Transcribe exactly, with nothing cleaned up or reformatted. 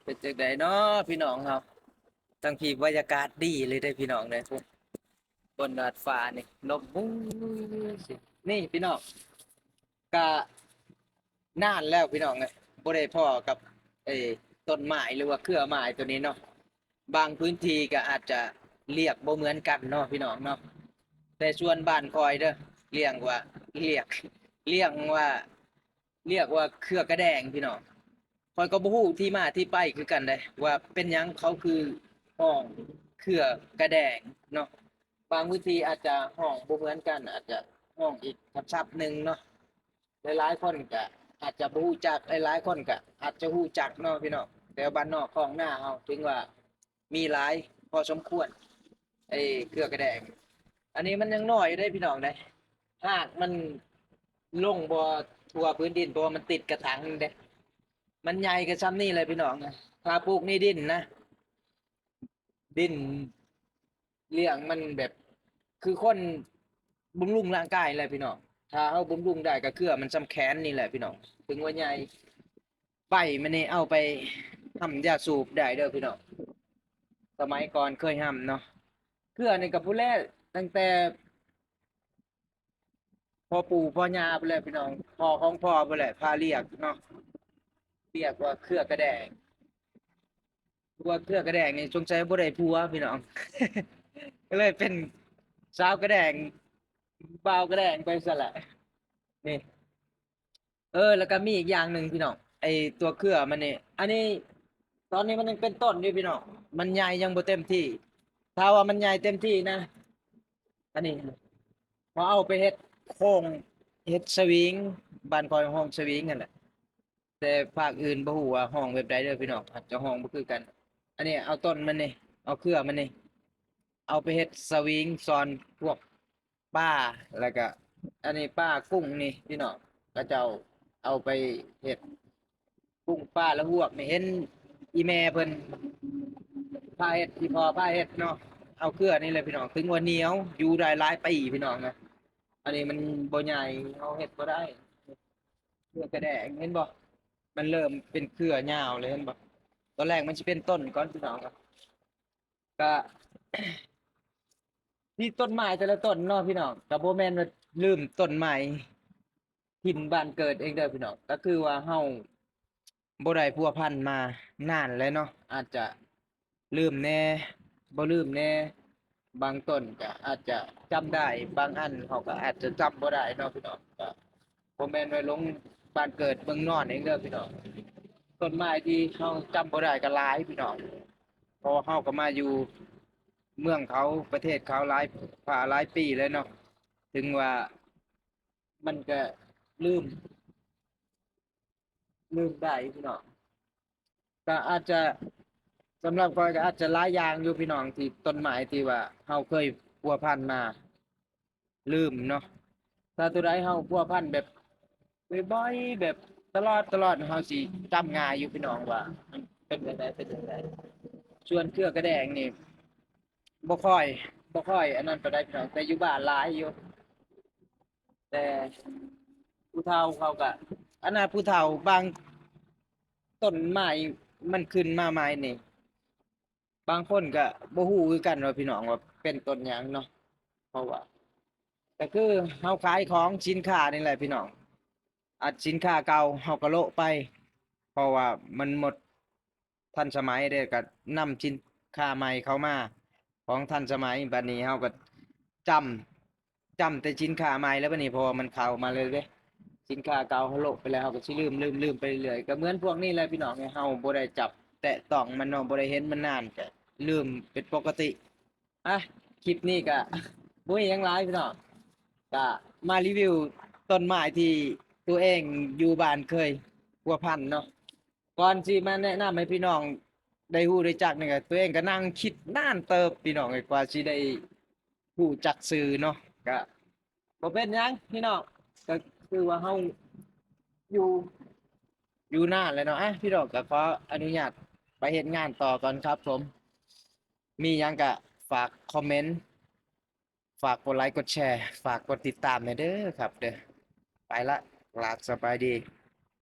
เป็นจังได๋เนาะพี่น้องเฮา ทั้งพี้บรรยากาศดีเลยเด้อพี่น้องเด้อ บนดาดฟ้านี่ ลม นี่พี่น้อง กะนานแล้วพี่น้องเอ้ย บ่ได้พ้อกับ เอ้ย ต้นไม้หรือว่าเครือไม้ตัวนี้เนาะ บางพื้นที่ก็อาจจะเรียกบ่เหมือนกันเนาะพี่น้องเนาะ แต่ส่วนบ้านข้อยเด้อ เรียกว่า เรียก เรียกว่า เรียกว่าเครือกระแดงพี่น้อง ข้อยก็บ่ฮู้ที่มาที่ไปคือกันเด้ ว่าเป็นหยังเขาคือฮ้องเครือกระแดงเนาะ บางพื้นที่อาจจะฮ้องบ่เหมือนกัน อาจจะฮ้องอีกศัพท์หนึ่งเนาะ หลายๆคนก็อาจจะบ่ฮู้จัก หลายๆคนก็อาจจะฮู้จักเนาะพี่น้อง แถวบ้านนอกคลองนาเฮา ถือว่ามีหลายพอสมควร ไอ้เครือกระแดง อันนี้มันยังน้อยอยู่เด้พี่น้องเด้ รากมันลงบ่ทั่วพื้นดิน เพราะว่ามันติดกระถางเด้ มันใหญ่ก็ส่ำนี้แหละพี่น้อง ถ้าปลูกในดินนะ ดินเลี้ยงมันแบบ คือคนบำรุงร่างกายแหละพี่น้อง ถ้าเฮาบำรุงได้ก็เครือมันส่ำแขนนี่แหละพี่น้อง ถือว่าใหญ่ ใบมันนี่เอาไปทำยาสูบได้เด้อพี่น้อง สมัยก่อนเคยทำเนาะ เครือนี่ก็พู้นแหละ ตั้งแต่ พ่อปู่พ่อย่าพู้นแหละพี่น้อง พ่อของพ่อพู้นแหละ พาเรียกเนาะ เรียกว่าเครือกระแดง ว่าเครือกระแดงนี่สงสัยบ่ได้ผัวพี่น้อง ก็เลยเป็นสาวกระแดง บ่าวกระแดงไปซะละ นี่ เออ แล้วก็มีอีกอย่างหนึ่งพี่น้อง ไอ้ตัวเครือมันนี่ อันนี้ ตอนนี้มันยังเป็นต้นอยู่พี่น้อง มันใหญ่ยังบ่เต็มที่ ถ้าว่ามันใหญ่เต็มที่นะ อันนี้ พอเอาไปเฮ็ดโค้ง เฮ็ดสวิง บ้านข้อยฮ้องสวิงนั่นแหละ แต่ภาคอื่นบ่ฮู้ว่าฮ้องแบบใดเด้อพี่น้อง อาจจะฮ้องบ่คือกัน อันนี้เอาต้นมันนี่ เอาเครือมันนี่ เอาไปเฮ็ดสวิงซ่อนพวกปลา แล้วก็ อันนี้ปลากุ้งนี่พี่น้อง เขาเจ้าเอาไปเฮ็ด กุ้งปลาละหวกนี่ เห็นอีแม่เพิ่นพาเฮ็ด อีพ่อพาเฮ็ดเนาะ เอาเครือนี่แหละพี่น้อง ถือว่าเหนียว อยู่ได้หลายปีพี่น้องนะ อันนี้มันบ่ใหญ่ เฮาเฮ็ดบ่ได้ เครือกระแดง เห็นบ่ มันเริ่มเป็นเครือยาวเลย เห็นบ่ ตอนแรกมันสิเป็นต้นก่อนพี่น้องครับ ก็ ที่ต้นไม้แต่ละต้นเนาะพี่น้อง ก็บ่แม่นว่าลืมต้นไม้ถิ่นบ้านเกิดเองเด้อพี่น้อง ก็คือว่าเฮาบ่ได้พัวพันมานานแล้วเนาะ อาจจะลืมแหน่ บ่ลืมแหน่ บางต้นก็อาจจะจำได้ บางอันเฮาก็อาจจะจำบ่ได้เนาะพี่น้อง ก็บ่แม่นว่าหลงบ้านเกิดเมืองนอนเองเด้อพี่น้อง ต้นไม้ที่เฮาจำบ่ได้ก็หลายพี่น้อง เพราะว่าเฮาก็มาอยู่เมืองเขา ประเทศเขาหลาย หลายปีแล้วเนาะ ถึงว่ามันก็ลืม ลืมได้พี่น้อง ก็อาจจะ สำหรับข้อยก็อาจจะหลายอย่างอยู่พี่น้อง ที่ต้นไม้ที่ว่าเฮาเคยพัวพันมา ลืมเนาะ ถ้าตัวใดเฮาพัวพันแบบบ่อยๆ แบบตลอดตลอด เฮาสิจำง่ายอยู่พี่น้อง ว่ามันเป็นจั่งใด เป็นจั่งใด ส่วนเครือกระแดงนี่ บ่ค่อย บ่ค่อยอันนั้นปานใดพี่น้อง แต่อยู่บ้านหลายอยู่ แต่ผู้เฒ่าเขาก็ อันนั้นผู้เฒ่าบางต้นไม้มันขึ้นมาใหม่นี่ บางคนก็บ่ฮู้คือกันว่าพี่น้องว่าเป็นต้นหยังเนาะ เพราะว่า ก็คือเฮาขายของสินค้านี่แหละพี่น้อง อันสินค้าเก่าเฮาก็โละไป เพราะว่ามันหมดทันสมัยเด้ ก็นำสินค้าใหม่เข้ามา ของทันสมัย บัดนี้เฮาก็จำ จำแต่สินค้าใหม่แล้วบัดนี้ เพราะว่ามันเข้ามาเลยเด้ สินค้าเก่าเฮาโละไปแล้ว เฮาก็สิลืม ลืม ลืมไปเรื่อย ก็เหมือนพวกนี้แหละพี่น้อง เฮาบ่ได้จับแตะต้องมันเนาะ บ่ได้เห็นมันนาน ก็ลืมเป็นปกติ อ่ะ คลิปนี้ก็บ่มีหยังหลายพี่น้อง ก็มารีวิวต้นไม้ที่ตัวเองอยู่บ้านเคยพัวพันเนาะ ก่อนสิมาแนะนำให้พี่น้องได้ฮู้ได้จักนี่ก็ ตัวเองก็นั่งคิดนานเติบพี่น้องเอ้ย กว่าสิได้ฮู้จักชื่อเนาะ ก็บ่เป็นหยังพี่น้อง ก็คือว่าเฮาอยู่ อยู่นานแล้วเนาะ อ่ะ พี่น้องก็ขออนุญาตไปเฮ็ดงานต่อก่อนครับผม มีหยังก็ฝากคอมเมนต์ ฝากกดไลค์กดแชร์ ฝากกดติดตามแหน่เด้อครับเด้อ ไปละ ลาสบายดี